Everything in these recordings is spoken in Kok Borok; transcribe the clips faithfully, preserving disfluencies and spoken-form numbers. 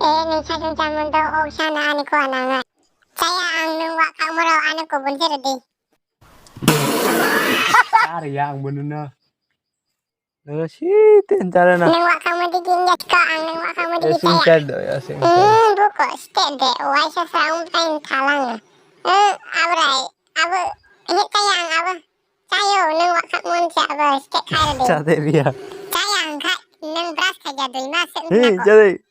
Eh, nwng saichung chamung do, o sana ani khua nang. Chaya ang nwng wak kangmoro ani kubun se rwdi. Ar ya ang bono na. Nang si ten chara na. Nwng wak kangma digi ya ko ang nwng wak kangma digi chaya. Sing char do ya sing. Hmm, buko state de, waisa sa um tain thalang. Hmm, abrai, abo, he chaya ang abo. Chayo, nwng wak kangma se abo state khai rwdi. Chade biya. Chaya ang khai, nwng brush khai ja dui ma se. Hey, chade.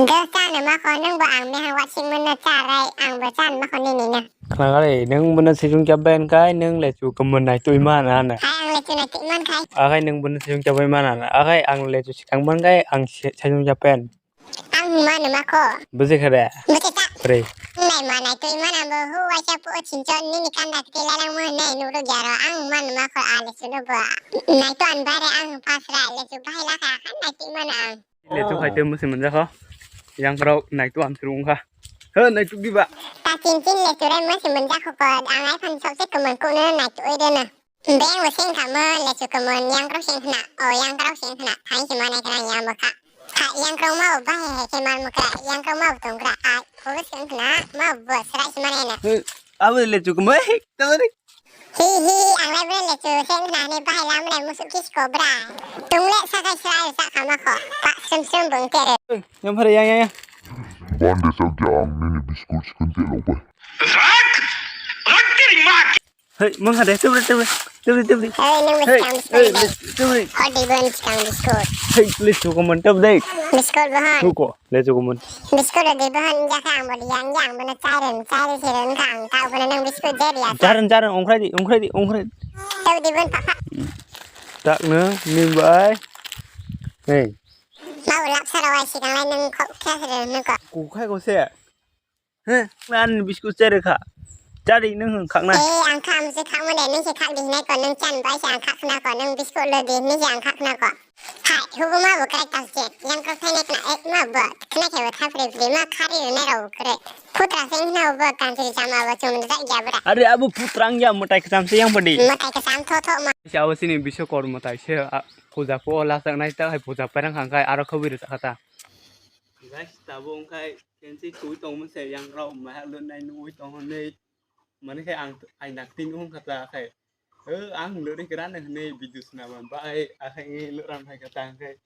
Dwsa nima kho, nwng bo ang mehang watsing mano charai, ang bo chan ma kho nini na. Khnaga re, nwng bono sijung chabai kai, nwng lechu kwmon nai twi man ana. Hai ang lechu nai twi man khai. Akai nwng bono sijung chabai man ana. Akai ang lechu sikang man kai, ang si-, sijung chapen. Ang ma nima kho. Buji kha de? Buji ta. Pre. Nai ma nai twi man ambo hu waisa pu o chinchon nini kanda kti lalang mo nai nuru gyaro. Ang ma nima kho a lechu no bo. Nai to an bare ang pas rai lechu bahai la kha khan nai twi man ang. Lechu khai tei mwswi manjakho. Yang rok naitu amsuru wngkha. He, naitu diba? Ta chin chin lechu rai mwswi manjakho ko, ang ai phan sok se kwmon kuno naitu oi reno. Beng bo seng kha mo lechu kwmon yang rok seng khna, o yang rok seng khna, thai se manai khna yang bo kha. Kha yang rok ma bo bahai hai khe man mo kra, yang rok ma bo tong kra, ai phubo seng khna, ma bo srai se manai na. He, abo lechu kwmai, tamani. Hi hi, ang lai bre lechu, seng nani bahai lam lai musuk kis ko bra. Tung le sakai srai sa kama ko. Pak sem sem bung tere. Yang phare yang yang yang. Bande sa jang nini biscuit sikun te lo bai. Rak! Rak teri ma ki. Hey, mung hade, tebri, tebri, tebri, tebri. Hey, nung hey, biscuit hey, bai. Tebri. Hodi bon sikang biscuit. Hey, please, tuko mon tebri. Biscuit bahan. Tuko. Lechu kwmon. Biskut rwdi bohon wngya khe ang bo riya wngya ang bono chai rwni chai rw se rwni kha ang ta bono nwng biskut je riya kha. Jarwng jarwng ongkhrai di ongkhrai di ongkhrai di. Tei di bon papa. Takno ni bai. Hey. Mau lap sara wai sikang lai nwng khok khe se rwni kha. Kukhai ko se. He, ani biskut chai rwkha. Chari nwng khakna. Eh, ang kha, ang se khakma de, nwng se khak di hinai ko, nwng chan bai se ang khak khna ko, nwng biskut lo di hinai se ang khak khna ko. Hai, hubu ma bo kwrwi tal se, yang ko thai nek na ek ma bo, khna khe bo thapri pri ma khari rwnai rok bo kwrwi. Putra se hino bo kan chiri chama bo chum dak ya bra. Are abo putra ang ya motai kwcham se yang bodi. Motai kwcham tho tho ma. Se abo sini biswa kor motai se, a, puja po la sak nai ta hai puja parang khang khai aro khobwi rwchak kha ta. Guys, tabuk wngkhai kenchi twi tongmani se yang rok maha lwnai nugwi tong hwnwi. Mani khe ang, ang nak tin wng kha ta khai. O, ang lwri kra nang hwnwi video swnama bai, akhai lwram hai kha ta khai.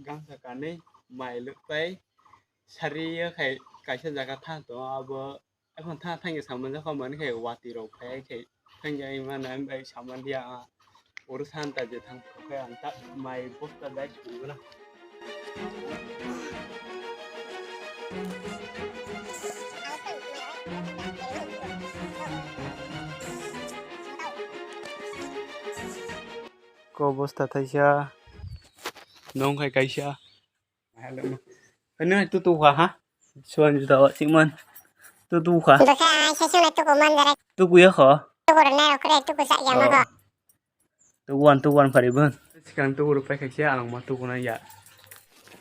Gang kha kanwi mai lwk pai. Sari ya khai kaisa jaga thang tongo abo. Ekhon tha thangya samani jakha mani khe watwi rok phai khe thangya imana bai samani ya oro santa je thang khe ang ta mai bosta dai suguna. Ko bosta thaisa nong khai kaisa. Hello. Ano tu tu ha ha. Suan juta wa singman. Tu tu ha. Baka sesuna tuku man dara. Tuku ya kho. Tuku rena rok re tuku sa ya ma kho. Tuku wan tuku wan pari bun. Sikang tuku rupai khasia alang ma tuku na ya.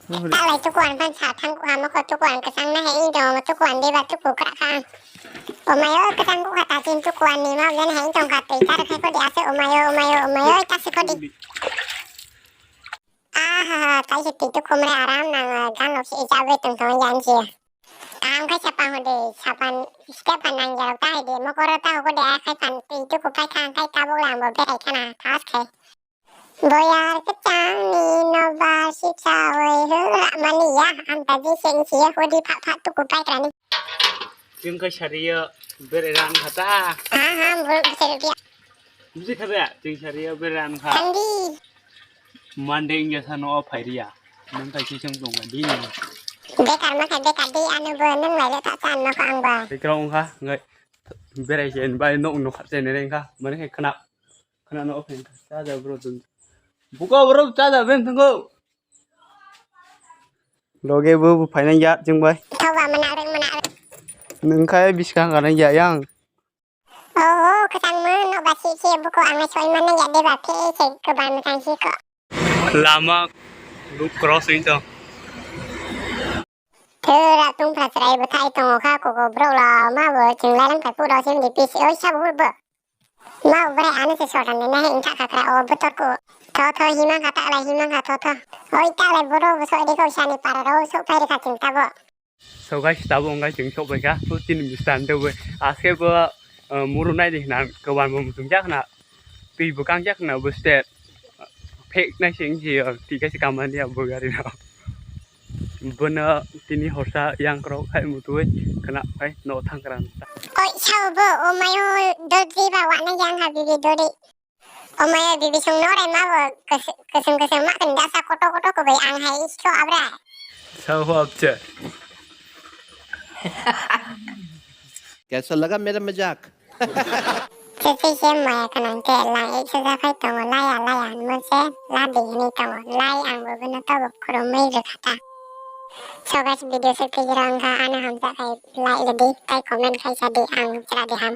Talai tuku wan pan sa thang ku ha ma kho tuku wan kasang na he in dong tuku wan deba tuku kra kha. Omayo kasang ku kha ta chin tuku wan ni ma jen he in dong kha tei tar khai ko di ase omayo omayo omayo ta si ko di. Aha, kaisa twi tukhumre aram nang, gan lok se ijabwi tong tong yan se. Kaham khe sapan hwdi, sapan step nang jarok ta hai di, mokoro ta hugo de, khai pan twi tukhu pai kha, khai tabuk lang bo berai khana, thas khai. Boyar kwchang ni nobar sitsa oi hwgra mani ya, anta di seng si ya, hwdi pha pha tukhu pai krani. Chwng khe sariyo berai ran kha ta. Ha ha, bul bisi rupiya. Bisi kha de, chwng sariyo berai ran kha. Andi. Monday wngya sano o phairiya. Nang kaisa chwng tong di. Bekar ma kha bekar di, ano bo nang lai le ta chan ma kho ang ba. Bekar wng kha, ngai berai se bai nok nok kha se ne reng kha. Mane khe khna, khna no open kha. Cha ja bro dun. Buka bro cha ja ben thango. Loge bo bo phaina ya chwng bai. Thoba mana reng mana reng. Nung khai biskang kana ya yang. Oh, oh, kwchangma no ba si si buko ang soi mana ya de ba phe se kwbang mwchang si ko. Lama luk cross wng tong. Thura tung phra chwrai bwthai tongo kha koko borok la ma bo chwng lairang phai phura sim di pis oi sabo bo. Ma bo bwrai ano se sotan de nahi wngkha kha kra o botor ko. Tho tho himang kha taklai himang kha tho tho. Oi taklai borok bo sok rikha sani para rok sok phai rikha chwng tabo. So guys, tabo wngkha chwng sok bai kha. Bo chini bwskango tei bo aske bo, uh, muru nai di hwnna kwbang bo muchung jak hwnna. Twi bwkang jak hwnna bo ste phek nai se wngsi, uh, twi kaisa kamani ya bo gari no. Bono tini horsa yang krok khai mutui khna khai no thang kran. Oi sao bo o mayo dodi ba wana yang ha bibi dodi. O mayo bibi sung no rai ma bo kus-, kusum kusum ma kan dasa koto koto ko bai ang hai isko abra. Sao ho apche. कैसा लगा मेरा मजाक? Tei se maya kanang khe lang ek soja phai tongo, laya laya hinmo se la di hinui tongo, lai ang bo bono tobo khurumui rwkha ta. So guys, video se khe jora wngkha, ano hamjak khai like rwdi, tei comment khai sa di, ang chwra di ham.